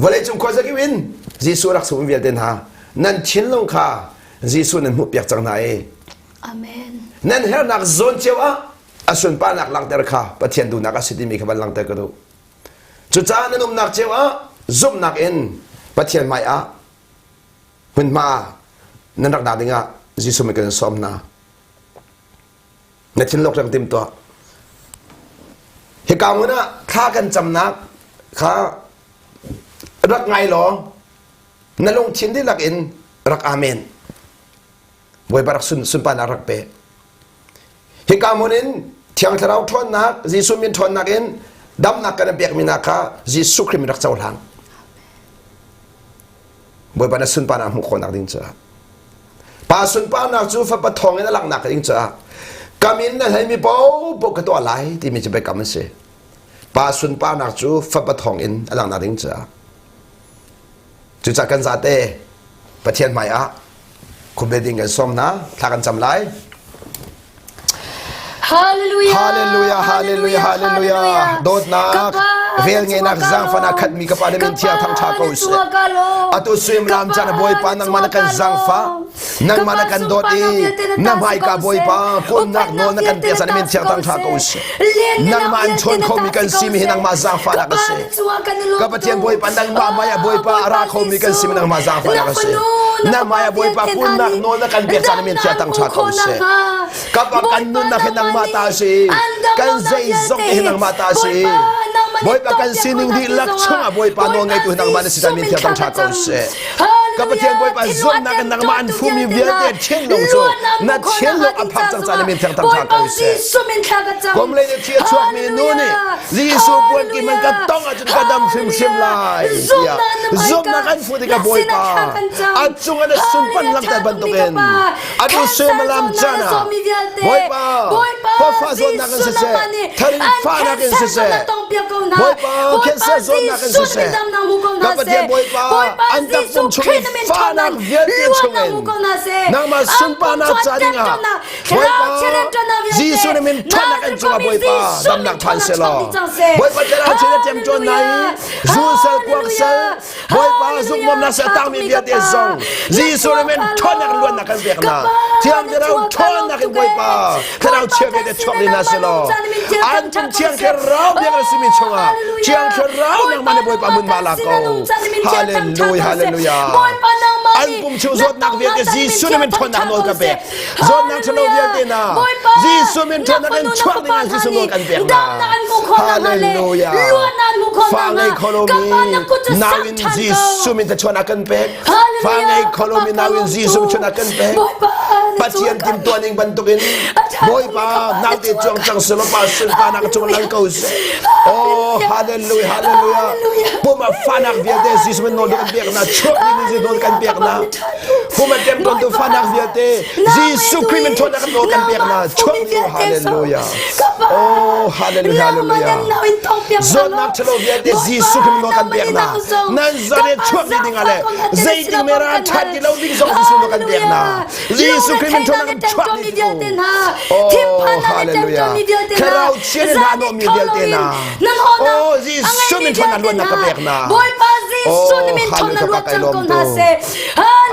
[SPEAKER 1] vawleicung khuazakip in Jesuh rak fuhmi vialte hna nan thinlung kha Jesuh nan hmuhpiak cang hna i
[SPEAKER 2] Amen.
[SPEAKER 1] Nan hernak zawn cio ah a sunparnak langhter kha Pathian duhnak a si timi kha van langhter ka duh. Cucaah nan umnak cio ah zumhnak in Pathian hmai ah hmunhma nan rak nak dingah Jesuh min kan sawm hna. Na thinlung reng tim tuah. Hika hmun ah thla kan camnak kha rak ngai law na lungthin dihlak in rak amen. Bawipa rak sun sunparnak rak pe. Hika hmun in Thiang Thlarau ṭhawnnak, Jesuh min ṭhawnnak in damnak kan pekmi nak kha Jesuh Khrih min rak cohlang. Bawipa na sunparnak hmuh khawhnak ding caah. Pa sunparnak cu fapa thawng in a langhnak ding caah ka min na hleimi paohpaoh ka tuah lai timi cu biakam a si. Pa sunparnak cu fapa thawng in a langhnak ding caah. Cucaah kan zate Pathian hmai ah khuabe ding kan sawm hna, thla kan cam lai.
[SPEAKER 2] Hallelujah.
[SPEAKER 1] Hallelujah, hallelujah, hallelujah. Dawtnak, vel ngenak zaangfahnak khatmi ka Pa na min thiang thangṭha ko seh. Atu suimilam caan Bawipa nangmah na kan zaangfah, nangmah na kan dawt i na hmaika Bawipa kunnak nawl na kan pek na min thiang thangṭha ko seh. Nangmah an chawn khomi kan simi hi nangmah zaangfahnak a si. Ka Pathian Bawipa nangmah hmai ah Bawipa a ra khomi kan simi nangmah zaangfahnak a si. Na hmai ah Bawipa kunnak nawl na kan pek na min thiang thangṭha ko seh. Ka pa kan nunnak hi nangmah ta a si. Kan zeizong hi nangmah ta a si. Bawipa kan sining dihlak chungah Bawipa nawl ngeitu hi nangmah na si min thiang thangṭha ko seh. Ka Pathian Bawipa zumnak in nangmah an fumi vialte thinlung cu na thinlung a phak cang caan min thiang thangṭha ko seh. Kom lei nih thi a chuakmi nu nih Jesuh puan ki man ka tong ahcun ka dam hrimhrim lai tiah zumnak an fu tikah Bawipa a cungah na sunpan langhter bantukin atu suimilam caan ah Bawipa pafa zawtnak in siseh tharin fahnak in siseh Bawipa cancer zawtnak in siseh ka Pathian Bawipa an takpum chung i fahnak vialte chungin nangmah sunparnak ca dingah Bawipa Jesuh na min ṭhawnnak in cungah Bawipa damnak phan selaw Bawipa thlarau chia na ṭemṭawn hna i zul sal kuak sal Bawipa zukmawmnak sal tangmi vialte zong Jesuh na min ṭhawnnak luannak kan pek hna Thiang Thlarau ṭhawnnak in Bawipa Thlarau chia vialte chuak ding hna selaw an pum Thiang Thlarau biak na simi chungah Thiang Thlarau nangmah nih Bawipa hmunhma la ko Hallelujah Hallelujah an pum chung zawtnak vialte Jesuh na min ṭhawnnak nawl ka pek Zawtnak ṭhalo vialte hna Jesuh min ṭhawnnak in chuak ding ah Jesuh nawl kan pek hna. Hallelujah. Fa ngei kho lomi nau in Jesuh min thluachuahnak kan pek. Fa ngei kho lomi nau in Jesuh thluachuahnak kan pek. Pathian timhtuah ning bantukin Bawipa naute cuang cang selaw pa sunparnak cung lang ko seh. Oh hallelujah hallelujah. Pum a fanak vialte Jesuh min nawl kan pek hna. Chuak ding in Jesuh nawl kan pek hna. Pum a temtawn tu fanak vialte Jesuh Khrih min ṭhawnnak kan nawl kan pek hna. Chuak ding hallelujah. Oh hallelujah hallelujah. Zawtnak ṭhalo vialte Jesuh Khrih min nawl kan pek hna. Nan zare chuak ding ding ah le zeiting mera ṭhat ti lo ding zong Jesuh nawl kan pek hna. Jesuh Khrih min ṭhawnnak kan chuak ding. Oh hallelujah. Thlarau chia in hna nawhmi vialte hna. Oh Jesuh min ṭhawnnak luatnak ka pek hna.
[SPEAKER 2] Bawipa Jesuh
[SPEAKER 1] Oh
[SPEAKER 2] min ṭhawnnak
[SPEAKER 1] hallelujah
[SPEAKER 2] luat
[SPEAKER 1] ka
[SPEAKER 2] cang
[SPEAKER 1] lawm
[SPEAKER 2] ko hna
[SPEAKER 1] tu.
[SPEAKER 2] seh.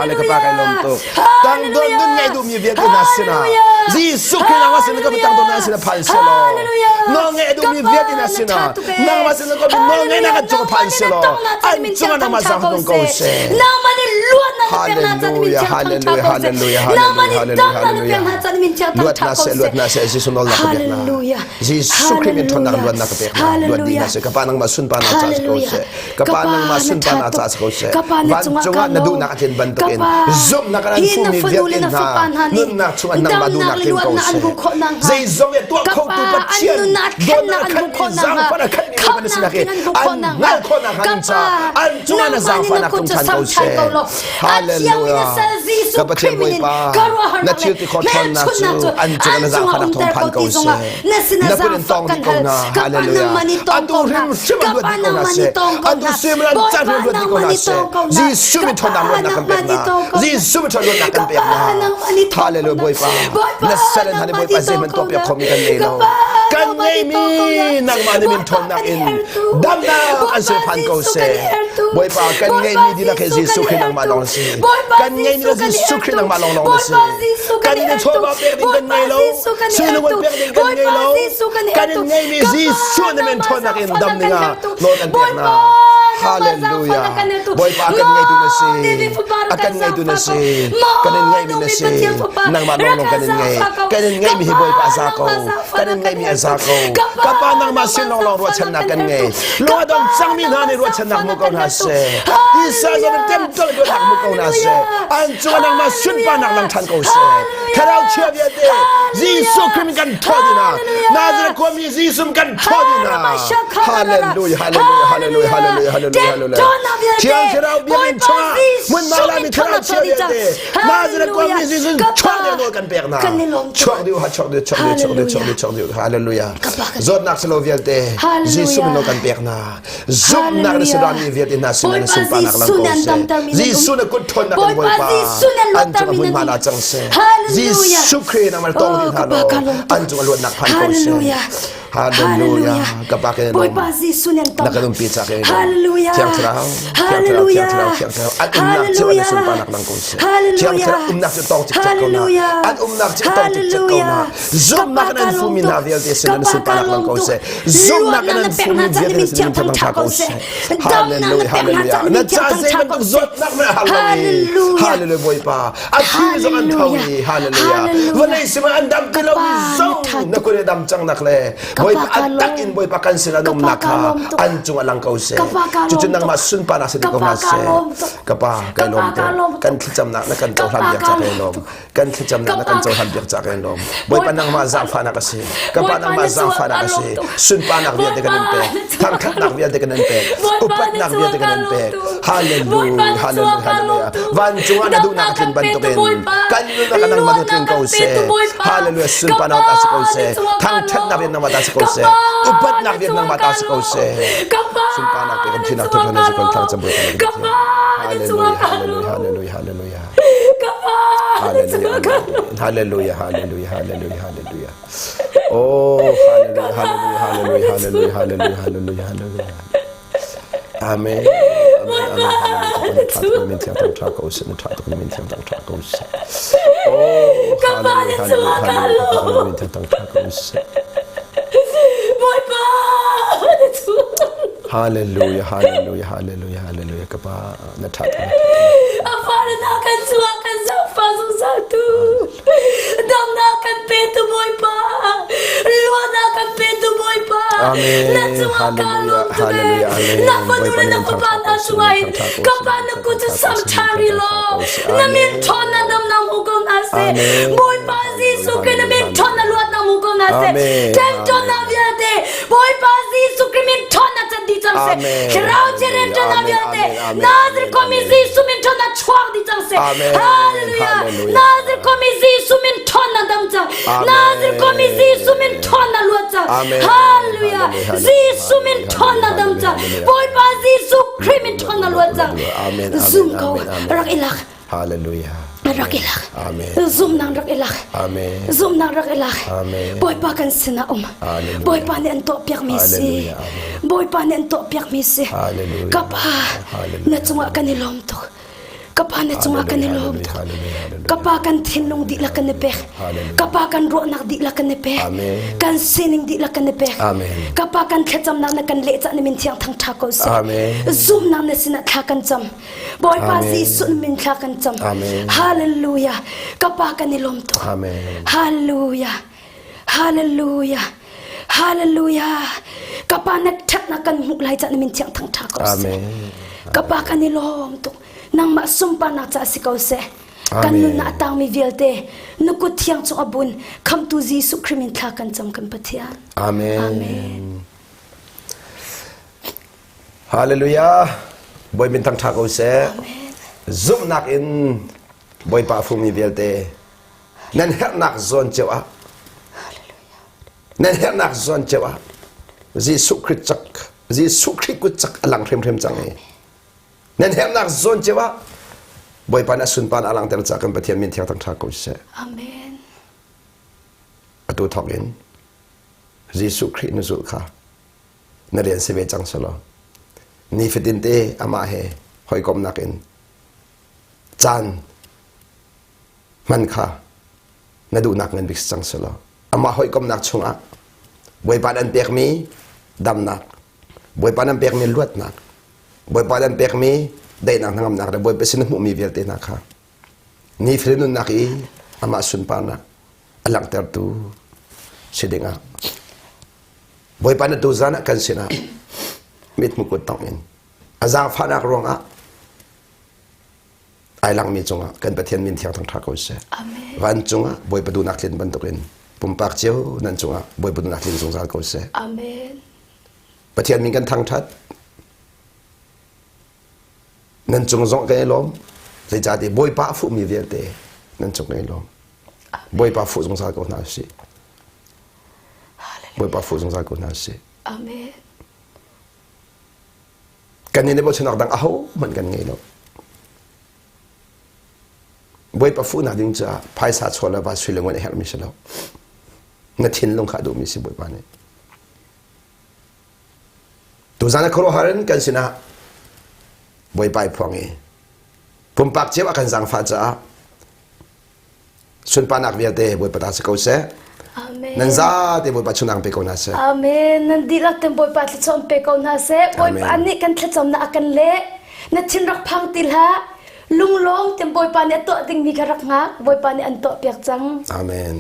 [SPEAKER 1] Ale ka pa kai lom tuk. Tang don nun ngai du mi vialte na sina. Jesuh Khrih nangmah sin ka tang don na sina phan se lo. No ngai du mi vialte na sina. Nangmah sin ka no ngai na ka chung phan se lo. An chung nangmah zang tung ko se.
[SPEAKER 2] Nangmah nih luat na pek na chan min
[SPEAKER 1] Hallelujah,
[SPEAKER 2] thiang thang tha
[SPEAKER 1] hallelujah,
[SPEAKER 2] ko seh.
[SPEAKER 1] hallelujah,
[SPEAKER 2] Nangmah nih
[SPEAKER 1] hallelujah,
[SPEAKER 2] dam na pek
[SPEAKER 1] hallelujah.
[SPEAKER 2] na chan min thiang thang
[SPEAKER 1] Luat
[SPEAKER 2] tha
[SPEAKER 1] na
[SPEAKER 2] ko
[SPEAKER 1] se,
[SPEAKER 2] seh.
[SPEAKER 1] luat na se, Jesuh nawl na ka pek na.
[SPEAKER 2] Hallelujah.
[SPEAKER 1] Jesuh Khrih min ṭhawnnak luat na ka pek na. Luat dih na
[SPEAKER 2] Hallelujah.
[SPEAKER 1] se. Ka pa nangmah sunparnak ca si ko
[SPEAKER 2] Hallelujah.
[SPEAKER 1] seh. Ka
[SPEAKER 2] Ka
[SPEAKER 1] pa
[SPEAKER 2] pa
[SPEAKER 1] nangmah
[SPEAKER 2] na tha
[SPEAKER 1] sunparnak
[SPEAKER 2] tuk.
[SPEAKER 1] ca si ko seh.
[SPEAKER 2] Ka pa na cungah
[SPEAKER 1] Vancung
[SPEAKER 2] ka
[SPEAKER 1] ah na
[SPEAKER 2] lawm.
[SPEAKER 1] duhnak a tlin
[SPEAKER 2] Ka
[SPEAKER 1] bantukin
[SPEAKER 2] pa
[SPEAKER 1] zumhnak an
[SPEAKER 2] hi na
[SPEAKER 1] fumi
[SPEAKER 2] fanu le
[SPEAKER 1] vialte
[SPEAKER 2] na
[SPEAKER 1] hna
[SPEAKER 2] fapa hna nih
[SPEAKER 1] nunnak chungah nangmah
[SPEAKER 2] damnak
[SPEAKER 1] duhnak
[SPEAKER 2] le
[SPEAKER 1] tling ko
[SPEAKER 2] luatnak an
[SPEAKER 1] seh.
[SPEAKER 2] hmuh khawh nakhnga
[SPEAKER 1] Zeizong i tuah
[SPEAKER 2] ka
[SPEAKER 1] khotu
[SPEAKER 2] pa an
[SPEAKER 1] Pathian
[SPEAKER 2] nunnak
[SPEAKER 1] dawtnak
[SPEAKER 2] thlennak an
[SPEAKER 1] khat
[SPEAKER 2] hmuh khawh
[SPEAKER 1] mi
[SPEAKER 2] nakhnga
[SPEAKER 1] zaangfah a khat mi Bawipa na
[SPEAKER 2] khamhnak
[SPEAKER 1] sinak i
[SPEAKER 2] tling an hmuh khawh
[SPEAKER 1] an
[SPEAKER 2] nakhnga
[SPEAKER 1] hngalh khawh nakhnga
[SPEAKER 2] ka
[SPEAKER 1] ning
[SPEAKER 2] pa
[SPEAKER 1] ca an cungah na
[SPEAKER 2] nangmah nih na
[SPEAKER 1] zaangfahnak
[SPEAKER 2] kut
[SPEAKER 1] tung
[SPEAKER 2] cu
[SPEAKER 1] ṭhan
[SPEAKER 2] sam
[SPEAKER 1] ko
[SPEAKER 2] ṭhan
[SPEAKER 1] seh.
[SPEAKER 2] ko law a thiangmi na
[SPEAKER 1] Hallelujah.
[SPEAKER 2] sal
[SPEAKER 1] Ka
[SPEAKER 2] Jesuh
[SPEAKER 1] Pathian
[SPEAKER 2] Khrih min in
[SPEAKER 1] Bawipa
[SPEAKER 2] ka
[SPEAKER 1] na
[SPEAKER 2] ruahharnak le
[SPEAKER 1] thil ti khawh ṭhawnnak
[SPEAKER 2] hmelchunhnak
[SPEAKER 1] cu
[SPEAKER 2] cu
[SPEAKER 1] an cungah
[SPEAKER 2] an
[SPEAKER 1] na
[SPEAKER 2] cungah
[SPEAKER 1] zaangfahnak thawng
[SPEAKER 2] umter
[SPEAKER 1] phan
[SPEAKER 2] ko
[SPEAKER 1] ko
[SPEAKER 2] ti zongah
[SPEAKER 1] seh.
[SPEAKER 2] na sinah
[SPEAKER 1] Na kut in
[SPEAKER 2] zaangfah
[SPEAKER 1] tawng
[SPEAKER 2] kan
[SPEAKER 1] dih ko
[SPEAKER 2] hal
[SPEAKER 1] hna.
[SPEAKER 2] ka pa
[SPEAKER 1] Hallelujah.
[SPEAKER 2] nangmah nih tawng
[SPEAKER 1] Atu
[SPEAKER 2] ko hna
[SPEAKER 1] hrimhrim
[SPEAKER 2] ka
[SPEAKER 1] an luat
[SPEAKER 2] pa
[SPEAKER 1] dih ko hna
[SPEAKER 2] nangmah nih
[SPEAKER 1] seh.
[SPEAKER 2] tawng ko
[SPEAKER 1] Atu
[SPEAKER 2] hna
[SPEAKER 1] suimilam caan
[SPEAKER 2] Bawipa
[SPEAKER 1] hrim luat dih ko
[SPEAKER 2] nangmah
[SPEAKER 1] hna
[SPEAKER 2] nih
[SPEAKER 1] seh.
[SPEAKER 2] tawng ko hna
[SPEAKER 1] Jesuh
[SPEAKER 2] ka
[SPEAKER 1] min ṭhawnnak
[SPEAKER 2] pa
[SPEAKER 1] luatnak kan
[SPEAKER 2] nangmah
[SPEAKER 1] pek
[SPEAKER 2] nih
[SPEAKER 1] hna.
[SPEAKER 2] tawng ko hna
[SPEAKER 1] Jesuh min ṭhawnnak luatnak
[SPEAKER 2] ka
[SPEAKER 1] kan pek
[SPEAKER 2] pa
[SPEAKER 1] hna.
[SPEAKER 2] nangmah nih tawng ko
[SPEAKER 1] Hallelujah
[SPEAKER 2] hna
[SPEAKER 1] Bawipa.
[SPEAKER 2] Bawipa
[SPEAKER 1] Na sal hna nih
[SPEAKER 2] nangmah
[SPEAKER 1] Bawipa
[SPEAKER 2] nih tawng
[SPEAKER 1] zeihmanh
[SPEAKER 2] ko
[SPEAKER 1] tuahpiak
[SPEAKER 2] hna
[SPEAKER 1] khomi kan ngei
[SPEAKER 2] ka
[SPEAKER 1] lo.
[SPEAKER 2] pa
[SPEAKER 1] Kan
[SPEAKER 2] nangmah nih tawng ko hna
[SPEAKER 1] ngeimi nangmah nih min
[SPEAKER 2] Bawipa
[SPEAKER 1] ṭhawnnak
[SPEAKER 2] kan
[SPEAKER 1] in
[SPEAKER 2] hertu
[SPEAKER 1] damnak an
[SPEAKER 2] Bawipa
[SPEAKER 1] sin phan ko
[SPEAKER 2] Jesuh kan
[SPEAKER 1] seh.
[SPEAKER 2] hertu
[SPEAKER 1] Bawipa kan
[SPEAKER 2] Bawipa
[SPEAKER 1] ngeimi dihlak he
[SPEAKER 2] Jesuh
[SPEAKER 1] Jesuh
[SPEAKER 2] kan
[SPEAKER 1] Khrih nangmah
[SPEAKER 2] hertu
[SPEAKER 1] lawng si.
[SPEAKER 2] Bawipa
[SPEAKER 1] Kan ngeimi
[SPEAKER 2] Jesuh kan
[SPEAKER 1] Jesuh Khrih
[SPEAKER 2] hertu
[SPEAKER 1] nangmah lawng lawng na si.
[SPEAKER 2] Bawipa Jesuh kan
[SPEAKER 1] Kan in
[SPEAKER 2] hertu
[SPEAKER 1] chawva pek ding kan
[SPEAKER 2] Bawipa
[SPEAKER 1] ngei lo.
[SPEAKER 2] Jesuh kan
[SPEAKER 1] Sinung
[SPEAKER 2] hertu
[SPEAKER 1] pek ding kan ngei
[SPEAKER 2] Bawipa
[SPEAKER 1] lo.
[SPEAKER 2] Jesuh kan
[SPEAKER 1] Kan
[SPEAKER 2] hertu
[SPEAKER 1] in ngeimi
[SPEAKER 2] Ka pa
[SPEAKER 1] Jesuh na min
[SPEAKER 2] nangmah
[SPEAKER 1] ṭhawnnak in
[SPEAKER 2] zaangfahnak
[SPEAKER 1] dam
[SPEAKER 2] kan
[SPEAKER 1] dingah
[SPEAKER 2] hertu
[SPEAKER 1] nawl kan pek
[SPEAKER 2] Bawipa
[SPEAKER 1] hna.
[SPEAKER 2] nangmah zaangfahnak
[SPEAKER 1] Hallelujah.
[SPEAKER 2] kan hertu
[SPEAKER 1] Bawipa kan ngeitu na si.
[SPEAKER 2] Maw David fapa
[SPEAKER 1] A
[SPEAKER 2] rak
[SPEAKER 1] kan
[SPEAKER 2] kan
[SPEAKER 1] ngeitu na
[SPEAKER 2] zaangfah ko
[SPEAKER 1] si.
[SPEAKER 2] Maw
[SPEAKER 1] Kan in ngeimi na
[SPEAKER 2] nungmi
[SPEAKER 1] si.
[SPEAKER 2] Pathian fapa
[SPEAKER 1] Nangmah
[SPEAKER 2] rak
[SPEAKER 1] lawnglawng
[SPEAKER 2] kan
[SPEAKER 1] kan in ngei.
[SPEAKER 2] zaangfah ko
[SPEAKER 1] Kan in
[SPEAKER 2] Ka
[SPEAKER 1] ngeimi hi
[SPEAKER 2] pa
[SPEAKER 1] Bawipa a za ko.
[SPEAKER 2] nangmah
[SPEAKER 1] Kan
[SPEAKER 2] zaangfahnak
[SPEAKER 1] in
[SPEAKER 2] kan
[SPEAKER 1] ngeimi a
[SPEAKER 2] hertu
[SPEAKER 1] za ko.
[SPEAKER 2] Ka
[SPEAKER 1] Ka
[SPEAKER 2] pa
[SPEAKER 1] pa nangmah
[SPEAKER 2] nangmah
[SPEAKER 1] sin lawnglawng
[SPEAKER 2] zaangfahnak
[SPEAKER 1] ruahchannak
[SPEAKER 2] kan
[SPEAKER 1] kan
[SPEAKER 2] hertu
[SPEAKER 1] ngei.
[SPEAKER 2] Ka
[SPEAKER 1] Lung a
[SPEAKER 2] pa
[SPEAKER 1] dong cangmi hna
[SPEAKER 2] nangmah
[SPEAKER 1] nih ruahchannak hmu
[SPEAKER 2] zaangfahnak
[SPEAKER 1] ko
[SPEAKER 2] kan
[SPEAKER 1] hna
[SPEAKER 2] hertu
[SPEAKER 1] seh. Tisa zong in
[SPEAKER 2] Hallelujah
[SPEAKER 1] temtual ruahnak hmu ko hna seh.
[SPEAKER 2] Hallelujah
[SPEAKER 1] An cungah nangmah sunparnak
[SPEAKER 2] Hallelujah
[SPEAKER 1] lang ṭhan ko seh. Thlarau
[SPEAKER 2] Hallelujah
[SPEAKER 1] chia vialte Jesuh
[SPEAKER 2] Hallelujah
[SPEAKER 1] Khrih min kan ṭhawl dih hna.
[SPEAKER 2] Hallelujah
[SPEAKER 1] Nazareth khuami Jesuh kan ṭhawl dih hna. Hallelujah, hallelujah, hallelujah, hallelujah, hallelujah, hallelujah. Thiang Thlarau biakinn chungah hmunhma lami thlarau chia vialte Nazareth khuami Jesuh chuak dih nawl kan pek hna. Chuak dih ha chuak dih chuak dih chuak dih chuak dih chuak dih hallelujah. Zawtnak silo vialte Jesuh min nawl kan pek hna. Zumhnak na serami vialte hna sinah na sunparnak lang ko seh. Jesuh na kut ṭhawnnak in Bawipa an cung a hmunhma la cang seh. Jesuh Khrih nangmah tawng dih hna law an cung a luatnak phan ko seh. Hallelujah. Ka pa ke
[SPEAKER 2] Bawipa Jesuh nan
[SPEAKER 1] na kan umpi ca ke
[SPEAKER 2] Hallelujah.
[SPEAKER 1] Thiang Thlarau Thiang Thlarau Thiang Thlarau Thiang Thlarau an umnak cio an sunparnak lang ko seh. Thiang Thlarau umnak cu tawng cikcek ko na. An umnak cu tawng cikcek ko na. Zumhnak in an fumi hna vialte sin an sunparnak lang ko seh. Zumhnak in an fumi vialte sin an thangṭha ko seh. Hallelujah, hallelujah. Na ca zei bantuk zawtnak na hal lo i hallelujah Bawipa. A thi zong an tho i hallelujah. Vawlei sima an dam ti lo mi zong na kut i dam cang nak le Bawipa a tak in Bawipa kan sin an umnak kha an cung a lang ko seh. Cucu nangmah sunparnak si ko hna seh. Ka pa kai lawm tuk. Kan thlacamnak na kan cohlan piak ca kai lawm. Kan thlacamnak na kan cohlan piak ca kan lawm. Bawipa nangmah zaangfahnak a si. Ka pa nangmah zaangfahnak a si. Sunparnak vialte kan in pek. Thangthatnak vialte kan in pek. Upatnak vialte kan in pek. Hallelujah, hallelujah, hallelujah. Vancung ah na duhnak a tlin bantukin kan nunnak ah nangmah nih tling ko seh. Hallelujah, sunparnak ta si ko seh. Thangthatnak vialte nangmah ta si ko seh. Upatnak vialte nangmah ta si ko seh. Sunparnak pe kan thinak thawthan na si ko thang cam Bawipa na kan Hallelujah, hallelujah, hallelujah, hallelujah. Hallelujah, hallelujah, hallelujah, hallelujah. Oh, hallelujah, hallelujah, hallelujah, hallelujah, hallelujah, hallelujah, hallelujah. Amen. Amen. Amen. Hallelujah. Min thiang thang tha ko seh. Tha tuk min thiang thang tha ko seh. Oh, hallelujah, hallelujah, hallelujah. Min thiang thang tha ko seh. Hallelujah, hallelujah, hallelujah, hallelujah. Ka pa na tha tuk.
[SPEAKER 2] A far na kan chuak kan zaangfah zungzal tu. Damnak kan pe tu Bawipa. Luatnak kan pe tu Bawipa.
[SPEAKER 1] Amen.
[SPEAKER 2] Na cungah ka lawm tuk ee.
[SPEAKER 1] Hallelujah.
[SPEAKER 2] Na fanu
[SPEAKER 1] Bawipa
[SPEAKER 2] le na
[SPEAKER 1] na
[SPEAKER 2] fapa
[SPEAKER 1] min
[SPEAKER 2] hna
[SPEAKER 1] thangṭhat ko
[SPEAKER 2] cungah
[SPEAKER 1] seh,
[SPEAKER 2] hin
[SPEAKER 1] thangṭhat ko
[SPEAKER 2] ka
[SPEAKER 1] seh,
[SPEAKER 2] pa na kut cu
[SPEAKER 1] thangṭhat ko
[SPEAKER 2] sam
[SPEAKER 1] seh,
[SPEAKER 2] ṭha rih law.
[SPEAKER 1] thangṭhat ko seh.
[SPEAKER 2] Na min
[SPEAKER 1] Amen.
[SPEAKER 2] ṭhawn na damnak hmu ko hna seh.
[SPEAKER 1] Amen.
[SPEAKER 2] Bawipa Jesuh Khrih na min ṭhawn na luatnak hmu ko hna seh.
[SPEAKER 1] Amen.
[SPEAKER 2] Ṭemṭawnnak vialte Bawipa Jesuh Khrih min ṭhawnnak can dih cang seh.
[SPEAKER 1] Amen.
[SPEAKER 2] Thlarau thianghlim ṭhawnnak
[SPEAKER 1] Amen.
[SPEAKER 2] vialte
[SPEAKER 1] Amen. Amen.
[SPEAKER 2] Nazareth khuami
[SPEAKER 1] Amen.
[SPEAKER 2] Jesuh min ṭhawnnak chuak dih cang seh.
[SPEAKER 1] Amen.
[SPEAKER 2] Hallelujah.
[SPEAKER 1] Hallelujah.
[SPEAKER 2] Nazareth khuami Jesuh min ṭhawnnak dam cang.
[SPEAKER 1] Amen.
[SPEAKER 2] Nazareth khuami Jesuh min ṭhawnnak luat cang.
[SPEAKER 1] Amen.
[SPEAKER 2] Hallelujah.
[SPEAKER 1] Hallelujah.
[SPEAKER 2] Jesuh min ṭhawnnak dam cang.
[SPEAKER 1] Hallelujah.
[SPEAKER 2] Bawipa Jesuh Khrih min ṭhawnnak luat cang.
[SPEAKER 1] Amen. Amen.
[SPEAKER 2] Zum ko
[SPEAKER 1] Amen. Amen.
[SPEAKER 2] rak i lak.
[SPEAKER 1] Hallelujah.
[SPEAKER 2] Rak i lak.
[SPEAKER 1] Amen.
[SPEAKER 2] Zumnak rak i lak.
[SPEAKER 1] Amen.
[SPEAKER 2] Zumnak rak i lak.
[SPEAKER 1] Amen.
[SPEAKER 2] Bawipa kan sinah um.
[SPEAKER 1] Hallelujah.
[SPEAKER 2] Bawipa nih an tuahpiakmi si.
[SPEAKER 1] Hallelujah. Amen.
[SPEAKER 2] Bawipa nih an tuahpiakmi si.
[SPEAKER 1] Hallelujah.
[SPEAKER 2] Ka pa,
[SPEAKER 1] Hallelujah.
[SPEAKER 2] na cungah kan i lawm tuk. Ka Pa na cungah kan i lawm tuk. Ka Pa kan thinlung dihlak kan i pek. Ka Pa kan ruahnak dihlak kan i pek. Kan sining dihlak kan i pek. Ka Pa kan thlacamnak na kan leh cah na min thiang thangṭha ko seh. Zumhnak na sinah thla kan cam. Bawipa Jesuh min thla kan cam. Hallelujah. Ka Pa kan i lawm tuk. Hallelujah. Hallelujah. Hallelujah. Ka Pa na ṭhatnak kan hmuh lai cah na min thiang thangṭha ko seh. Ka Pa kan i lawm tuk. Nangmah sunparnak ca si ko seh. Kan nunnak a tangmi vialte na kut thiang cung a bun khamtu Jesuh Khrih min thla kan cam kan Pathian.
[SPEAKER 1] Amen.
[SPEAKER 2] Amen.
[SPEAKER 1] Hallelujah. Bawi min thangṭha ko seh.
[SPEAKER 2] Amen.
[SPEAKER 1] Zumhnak in Bawipa fumi vialte nan herhnak zawn cio ah nan herhnak zawn cio ah Jesuh Khrih cak Jesuh Khrih kut cak a lang hrimhrim cang i nan herhnak zawn cio ah Bawipa nih a sunpan a langhter caah kan Pathian min thiang thangṭha ko seh.
[SPEAKER 2] Amen.
[SPEAKER 1] Atu thawk in Jesuh Khrih na zulh kha na rian si ve cang selaw nifatin te amah he hawikomhnak in caan hman kha na duhnak ngan bik si cang selaw amah hawikomhnak chungah Bawipa an pekmi damnak Bawipa an pekmi luatnak Bawipa an pekmi daihnak hnangamnak le Bawipa sin na hmuhmi vialte hna kha nifatin nunnak i amah sunparnak a langhtertu si dingah Bawipa na tuzan ah kan sinah mithmu kut tong in a zaangfahnak ruangah ai langmi cungah kan Pathian min thiang thangṭha ko seh.
[SPEAKER 2] Amen.
[SPEAKER 1] Van cungah Bawipa duhnak tlin bantukin pumpak cio nan cungah Bawipa duhnak tlin zungzal ko seh.
[SPEAKER 2] Amen.
[SPEAKER 1] Pathian min kan thangṭhat. Nan cung zong kan i lawm. Zeicahtiah Bawipa a fuhmi vialte nan cung kan i lawm. Bawipa fuh zungzal ko hna usih. Bawipa fuh zungzal ko hna usih.
[SPEAKER 2] Amen.
[SPEAKER 1] Kan nih bochannak dang ahohmanh kan ngei lo. Bawipa fuhnak ding caah phaisa chaw le va sui le ngun a herhmi si lo. Na thinlung kha a duhmi si Bawipa nih. Tuzan a khuaruahhar in kan sinah Bawipa i phuang i pumpak cio a kan zaangfah caah sunparnak vialte Bawipa ta si ko seh.
[SPEAKER 2] Amen.
[SPEAKER 1] Nan zate Bawipa chunang pe ko hna seh.
[SPEAKER 2] Amen. Nan dihlak ten Bawipa thlacam pe ko hna seh. Bawipa nih kan thlacamnak a kan leh. Na thin rak phang ti hlah. Lunglawm ten Bawipa nih a tuah dingmi kha rak hngak. Bawipa nih an tuah piak cang.
[SPEAKER 1] Amen.